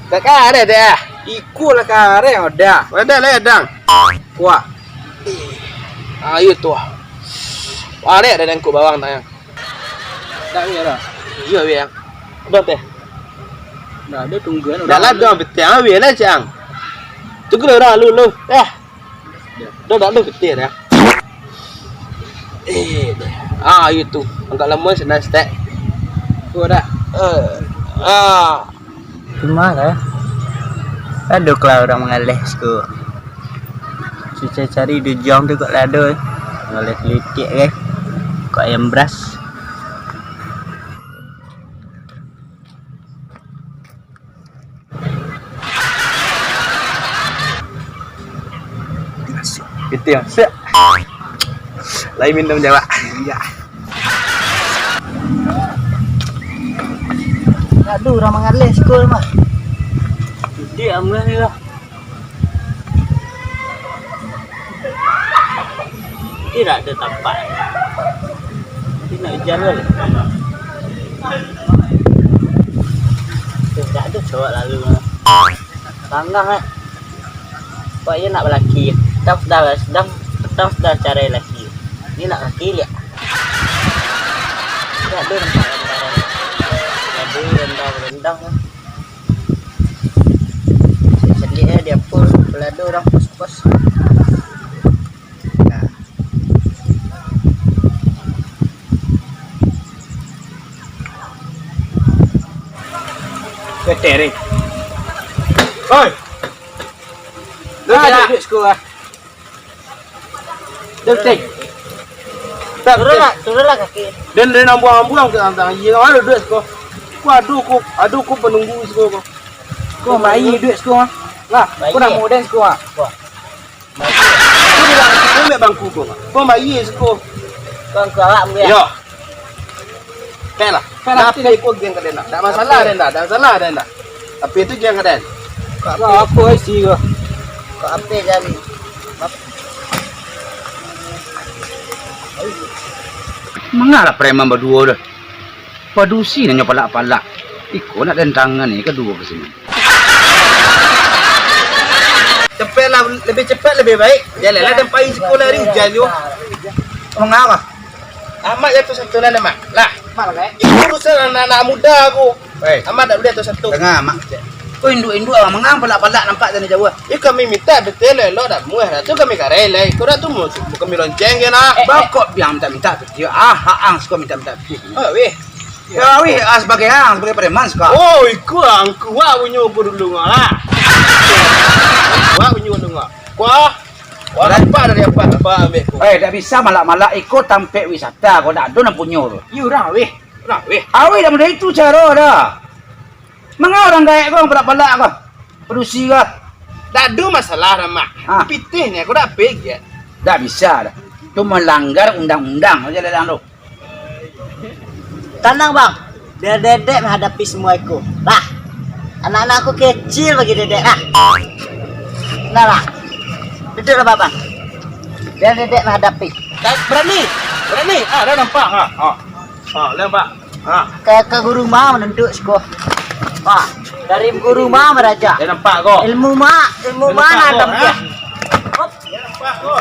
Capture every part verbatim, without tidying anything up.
Tak kareh dah. Iko lah kareh, Odang. Odang lah, Odang. Kuah. Ayo tu. Arek dah dangkuk bawang tanyang. Tak, biar lah. Iya, biar. Abang teh. Dah, dia tunggu kan. Dah lah, dah betul. Biar lah, Cang. Tunggu lah, lu, lu. Eh. Dah, dah, dah betul dah. Eh, dah. Ah, itu. Agak lama senang stek. Kau dah. Eh, ah. Cuma lah. Aduh, kalau urang mangaleh siko. Susah cari di jong tu kok lah ado. Mangaleh kelitik ke. Kok ayam beras. Itu yang siap. Lain minum jawab. Iya. Aduh, urang mangaleh siko mah. Dia amuah ni lah. Tidak ada tampak. Tidak hujan lah. Tidak ada cowok lalu. Tanggang, eh. Kok iyo nak balaki? Tang sudah, sudah, tang sudah carai laki. Ni nak laki liak. Tidak ada nampak rendang. Tidak ada rendang-rendang. Cek-cek eh, di Apul, balado urang pos-pos. Nah. Ketereng. Oi. Nah, duduak siko ah. Dah, cek. Tak, turunlah, cek. Turunlah kaki. Dan, dan ambuang-ambuang ke tantang. Iya, ado duduak siko. Ko ado ko, ado ko penunggu siko ko. Ko mai duduak siko, ah. Lah, ko nak modern siko, ah. Wah. Ko bilang, ko ambiak bangku ko, ah. Ko mai siko. Bangku awak ambiak. Yo. Kalah. Kalah. Tapi ko geng ka den. Tak masalah den dah. Tak masalah den dah. Tapi itu geng ka den. Kok apa isi ko? Kok apa jadi? Mangalah preman baduo dah. Padusi nanyo palak-palak. Iko nak den tangan ni kaduo ka siko. Cepatlah, lebih cepat lebih baik. Jalanlah den pai siko lah, hari hujan juo. Mangapa? Amak jatuah satu lah, Mak. Lah. Mak lah, eh. Itu urusan anak-anak muda ko. Weh. Amak tak boleh jatuah satu. Danga, Mak. Ko induak-induak, mangapa palak-palak nampak dari jauah? Ya, kami minta betul elok dak muah dah. Tu kami karai lai. Ko dak tu mu, kami lonceng je lah. Eh, eh. Bakok biang minta-minta tu. Dia ah, haang suka minta-minta tu. Oh, weh. Ya, weh, ah, sebagai ah, sebagai preman suka. Oh, iku ah, angku wak punyo ko dulu ngah lah. Wak punyo dulu ngah. Kuah. Wah, nampak dari apa? Apa ambil ko? Eh, dak bisa malak-malak iko tampek wisata. Ko dak ado nan punyo tu. Iyo urang, weh. Urang, weh. Aweh dak model itu caro dah. Manga urang gaek ko, palak-palak ko. Padusi ko. Dak ado masalah dah, Mak. Ha. Pitih ni, ko dak pik je. Dak bisa dah. Tu melanggar undang-undang aja dalam tu. Tanang, Bang. Biar Dedek menghadapi semua itu. Lah. Anak-anak aku kecil bagi Dedek, lah. Nah, lah. Duduklah, Bang. Biar Dedek menghadapi. Berani? Berani? Ah, dah nampak. Ha, ha. Ha, dah nampak. Ha. Ka, ka guru ma manuntut siko. Ha, dari guru ma maraja. Dah nampak ko. Ilmu ma, ilmu ma. Dah nampak ko, ha? Hop. Dah nampak ko.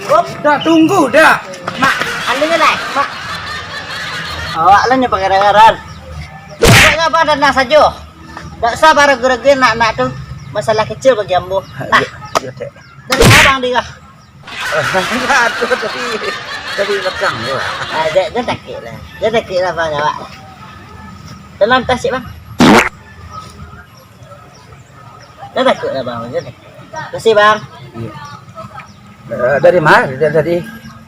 Hop. Dah tunggu dah. Mak, anu je lah, Mak. Awak lah nyo pagara-gara. Pokoknyo abang tanang sajo. Dak usah baragu-ragu nak, nak tu masalah kecil bagi ambo. Nah. Iyo, iyo, Dek. Dari abang dia. Aduh, tadi, tadi lekang tu lah. Ah, jan, jan takik lah. Jan takik lah, Bang, awak. Dalam tasik, Bang. Jan takik lah, Bang. Jan takik. Makasih, Bang. Iya. Eh, dari mana dia tadi?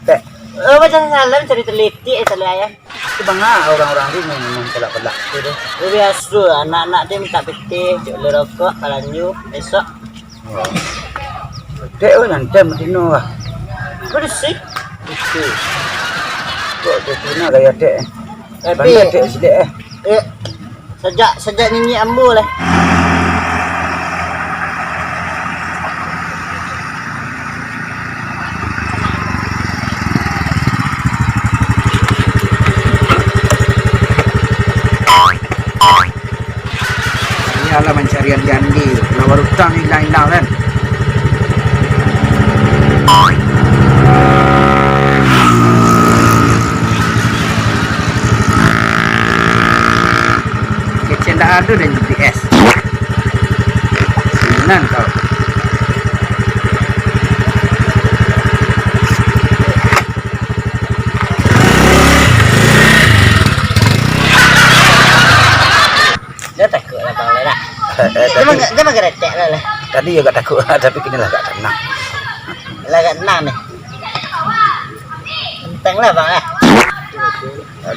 Tek. Oh, macam salam cari telitik, eh, salam ayah. Itu bangak urang-urang tu memang pelak-pelak tu deh. Yo, biaso, anak-anak tu minta pitih, cok beli rokok, balanjo, besok. Dek, oh, nyantai matino lah. Bersih. Bersih. Kok dia tuna gaya dek, eh? Tapi bandar dek sidek, eh. Eh, sajak, sajak niniak ambo lah. Ini Lah mancari andi-andi, lah baru utang ilang-ilang kan. Kecen dak ado dan G P S. Sinan kau. Dah takuik lah bang lah dah. Eh, eh, Dia tadi, mah, dia mah geretek lah lah. Tadi agak takut, tapi kini lah agak tenang. Lah agak tenang nih. Enteng lah bang lah.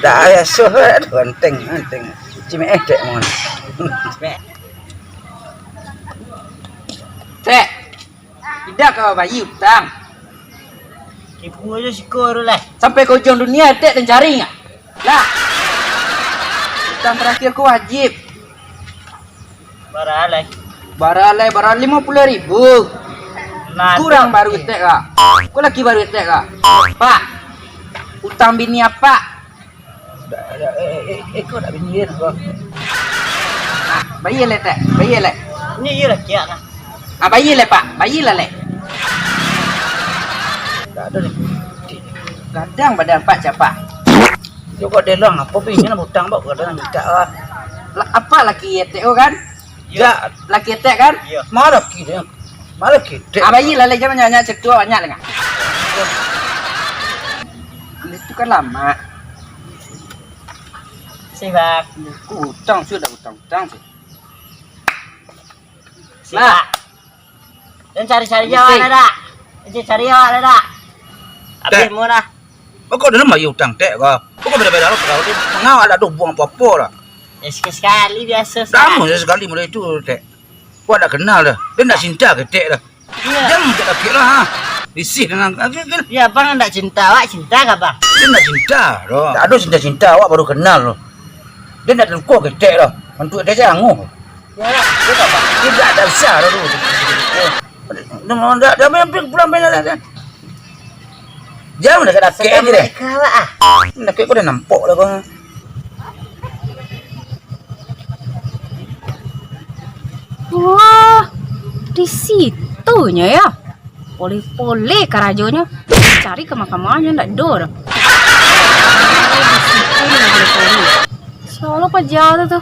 Dah ya suh, aduh, enteng, enteng. Cimek eh, tek, mohon. Tek. Indak ka babayia utang. Tipu aja siko tu lah. Sampai ka ujuang dunia, etek dan jaring ah. Lah. Utang terakhir ko wajib. Bara lai? Bara lai, bara limo puluah ribu. Nah, Kurang tu. Baru etek ka. Ko laki baru etek ka. Pak. Utang bini apak. Dak, dak, eh, eh, eh, eh, kau dak bini ko. Ah, bayia lai, Tek. Bayia lai. Ni iyo lah kiak lah. Ah, bayia lai, Pak. Bayia lah, Lek. Dak ado ni. Gadang badan Pak capa. Yo kok delong, apo bini nak utang, Pak? Gadang minta lah. Lah, apak laki etek ko kan? Ya. Laki etek kan? Ya. Malah kiri. Malah kiri. Ah, bayia lah, Lek. Jangan banyak-banyak cerita, banyak lah. Itu kan lama. Sibak. Utang sudah, utang-utang sudah. Sibak. Nah. Dan cari-cari awak lah dak? Cari awak lah dak? Habis mu lah. Kok dalam bayi utang tek ko? Kok beda-beda lo kau tu? Mangawak dak ada buang apa-apa lah. Ya, sekali-sekali biasa. Kamu sekali mulai itu tek. Kau dak kenal dah. Dia dak cinta ke tek dah. Iya. Jangan minta laki lah, ha. Risih dengan laki kan. Ya, abang ndak cinta, awak cinta kah, Bang? Dia ndak cinta, doh. Tak ada cinta-cinta, awak baru kenal, doh. Dia ndak terluka ketek, doh. Untuk dia jangan. Ya, dia tak apa. Dia ndak ada usaha, doh. Dia mau ndak, dia main pulang main lah, kan. Jangan dekat-dekat aja deh. Dekat awak, ah. Dekat kau dah nampak lah, Bang. Wah, di situnyo yo. Poleh-poleh karajonyo. Cari ka mah-ka mah nyo ndak do doh. Di situnyo poleh-poleh. Insyaallah paja tu tu.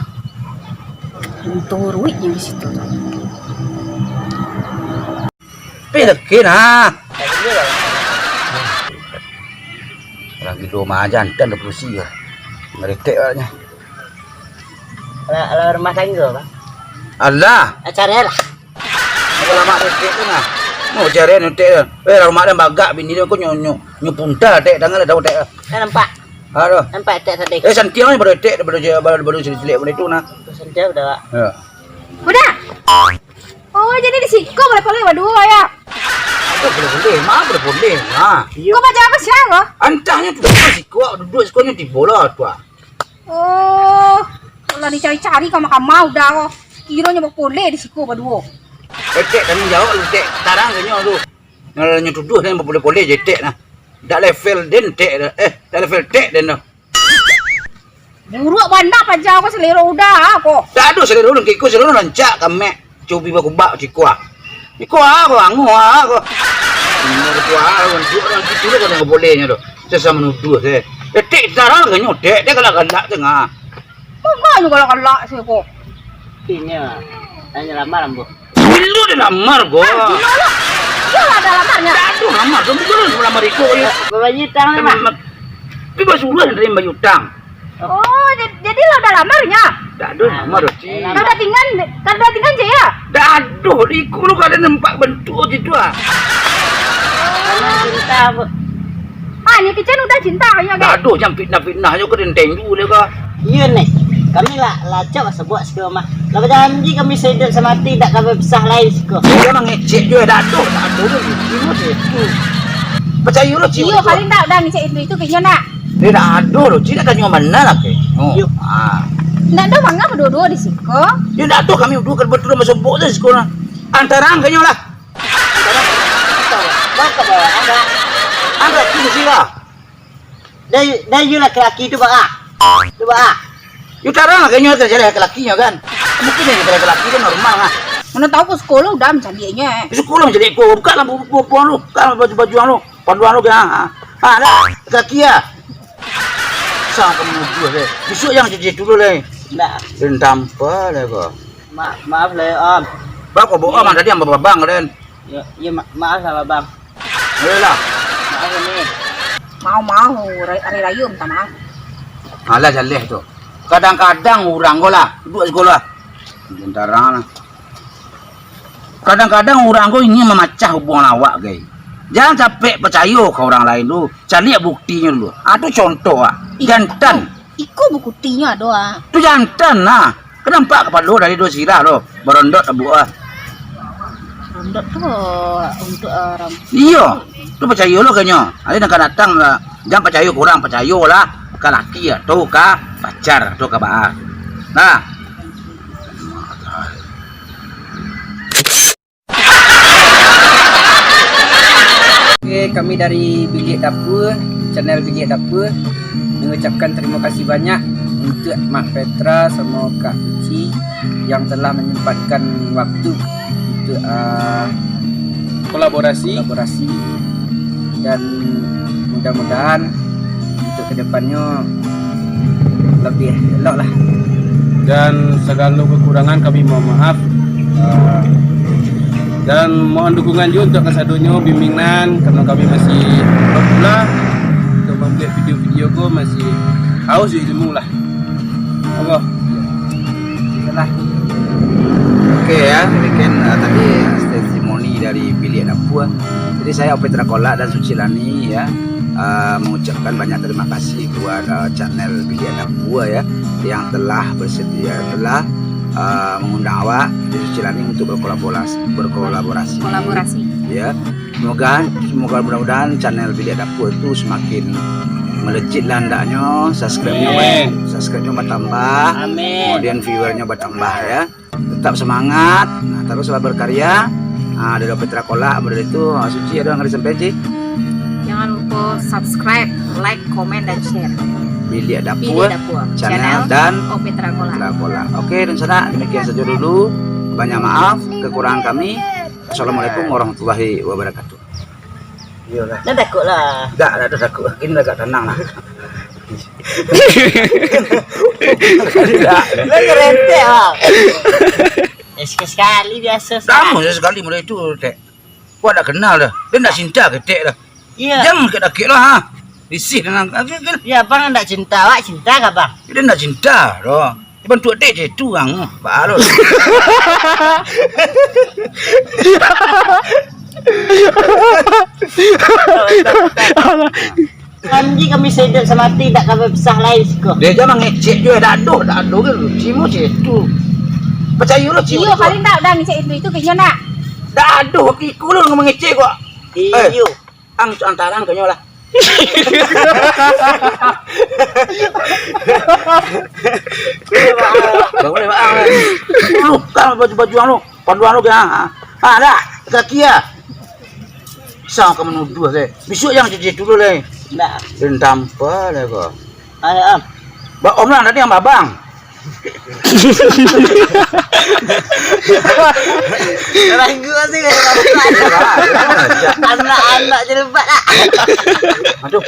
Untung ruiknyo di situ tu. Pi lagi nah. Urang gilo mah jantan dah padusi lah. Ngeretek awaknyo. Lah, lah rumah tangga, Bang? Alah. Acara lah. Kalau mak retek tu nah. Mau cari nanti tu. Eh, rumah dia bagak bini dia kau nyo, nyo, nyo punta tek, tangan lah tahu tek. Eh, nampak? Aduh. Nampak tek tadi? Eh, santiang ni baru tek, baru, baru, baru silik-silik benda tu nah. Santiang udah, Pak. Ya. Udah? Oh, jadi di siko boleh-boleh baduo yo? Aduh, boleh-boleh. Mah boleh-boleh. Ha. Kau baca apa siang kau? Antahnyo tu, siko, duduk sikonyo tibo lah tu ah. Oh, lah dicari-cari kama-kama udah ko. Kironyo bapoleh di siko baduo. Etek tanggung jawab lu, Tek. Tarang kanyo tu. Nyo tuduah den bapoleh-poleh je, Tek, nah. Dak level den, Tek, dah. Eh, dak level Tek den dah. Buruak bana paja ko, selero udah ko. Dak ado selero, kiko selero rancak kamek. Cubi bakubak ciko ah. Ciko ah ko, anguah ah ko. Cuma ketua ah, orang tu, orang situ tu kadang boleh nyo tu. Sesama nuduh se. Etek tarang kanyo, Tek, dia galak-galak tengah. Mangkonyo galak-galak se ko. Inyo, tanyo lamar ambo. Bilo dia lamar ko? Ah, bilo lah. Iyolah ada lamarnyo. Dak ado lamar, kamu dulu lamar iko yo. Babayia utang ni, Mak. Tapi basuruah dari bayar utang. Oh, ja-, jadi lah udah lamarnyo? Dak ado lamar, Ci. Kada tinggal, kada tinggal je ya? Dak ado, di iko lo kada nampak bentuk gitu ah. Cinta apa? Ah, ni kicen udah cinta kayaknya, Dak ado, jangan fitnah-fitnah aja, kau denteng dulu lah kau. Iya, Nek. Kami lah, lah acok sabuak sikua mah. Lah bajanji kami saiduik samati dak ka bapisah lai siko. Iyo, mangecek juo, dak ado, dak ado tu, itu je tu. Percayo lo, Ci. Iyo, paling dak udah ngecek itu, itu kayaknya nak. Dia dak ado lo, Ci, dak tanyo mana lah ke. Oh. Iyo. Ah. Dak ado manga baduo-duo di siko. Yo dak ado, kami duo kan betul sama sobok tu siko nah. Antarang kayaknya lah. Bang ka bawah, angkat. Angkat tu sila. Dah, dah, iyo laki-laki tu, Bang, ah. Tu, Bang, ah. Yo tarang lah kayaknya terjadi laki-lakinyo kan. Mungkin yang laki-laki tu normal lah. Mana tahu ko sekolah udah mancaliaknyo, eh. Sekolah mancaliak ko, buka lah buku-buku lu, buka lah baju-baju lu, panduan lu, ha, ha. Ha, dah, kaki ya. Sang kamu dua deh. Besok yang jadi dulu deh. Ndak. Dan tanpa deh ko. Ma-, maaf lah ya, Om. Bako bohong, Om, tadi yang babang, Den. Ya, ya, ma-, maaf lah, Babang. Ayolah. Maaf ni. Mau-mau, hari, hari raya minta maaf. Alah, jaleh tu. Kadang-kadang urang ko lah, duduak siko lah. Bentara lah. Kadang-kadang urang ko ingin mamacah hubungan awak, gai. Jangan sampai pacayo ka urang lain tu. Caliak buktinyo dulu. Ah, tu contoh ah. Ih, jantan. Iko buktinyo ado ah. Tu jantan nah. Kan nampak kapalo dari duo sirah tu. Barondot abuak ah. Barondot tu untuk, ah, ram- Iyo. Tu pacayo lo kanyo. Ado nan ka datang lah. Jangan pacayo ka urang, pacayo lah ka laki atau ka pacar atau ka baa. Nah. Oke, kami dari Bilik Dapur, channel Bilik Dapur, mengucapkan terima kasih banyak untuk Mak Petra sama Kak Uci yang telah menyempatkan waktu untuk, ah, kolaborasi. Kolaborasi. Dan mudah-mudahan untuk kedepannya lebih elok lah. Dan segala kekurangan kami mohon maaf. Ah, dan mohon dukungan juga untuk kasadonyo, bimbingan, karena kami masih pemula untuk membuat video-video ko masih haus ilmu lah. Allah. Yalah. Oke ya, demikian, ah, tadi testimoni dari Bilik Dapur. Jadi saya Petra Kolak dan Suci Lani ya, ah, mengucapkan banyak terima kasih buat, ah, channel Bilik Dapur ya, yang telah bersedia, telah, ah, mengundang awak di Suci Lani untuk berkolaborasi, berkolaborasi. Kolaborasi. Ya. Semoga, semoga mudah-mudahan channel Bilik Dapur itu semakin melejit lah hendaknyo, subscribe-nyo Amin. Subscribe-nyo bertambah, Amin. Kemudian viewer-nyo bertambah ya. Tetap semangat, nah, teruslah berkarya. Nah, dari Petra Kolak, model itu, ah, Suci, ada yang harus sampai, Ci? Jangan lupa subscribe, like, komen, dan share. Bilik Dapur, Bilik Dapur, channel channel dan Opetra Kolak. Petra Kolak. Oke, dan sana demikian saja dulu. Banyak maaf kekurangan kami. Assalamualaikum warahmatullahi wabarakatuh. Iyolah. Dah takut lah. Dah, dah, dah takut. Kini agak tenang lah. Dah. Lah nyerentek, Bang. Eh, sekali-sekali biasa, Sa. Kamu sekali mulai itu, Tek. Kau tak kenal dah. Dia tak cinta ke, Tek, dah. Iya. Jangan dakek-dakek lah, ha. Risih dengan, ya, Bang, tak cinta. Awak cinta kah, Bang? Dia tak cinta, doh. Dia bantuak Tek, Tek, tu, Bang. Baru. Janji kami sehidup samati, tak kami pisah lai siko. Dia jangan mangecek juo, dak adoh, dak adoh ke lu, cimu cek itu. Percaya lu, cimu Iyo, itu. Paling tak udah ngecek itu, itu kayaknya nak. Dak adoh, iku lu mangecek kok. Iyo. Eh, ang, antarang kayaknya lah. Bangun deh, Bang. Lu, kan baju-baju ang lu, panduan lu, kan? Ha, ha, dah, kaki ya. Sang ka manuduah, leh. Bisuak jangan jadi dulu, leh. Ndak. Dendam apa, leh, ko? Ayo, Am. Ba Om lah, tadi yang babang. Ranggu masih kayak babang. Anak-anak je lebat, ah. Aduh.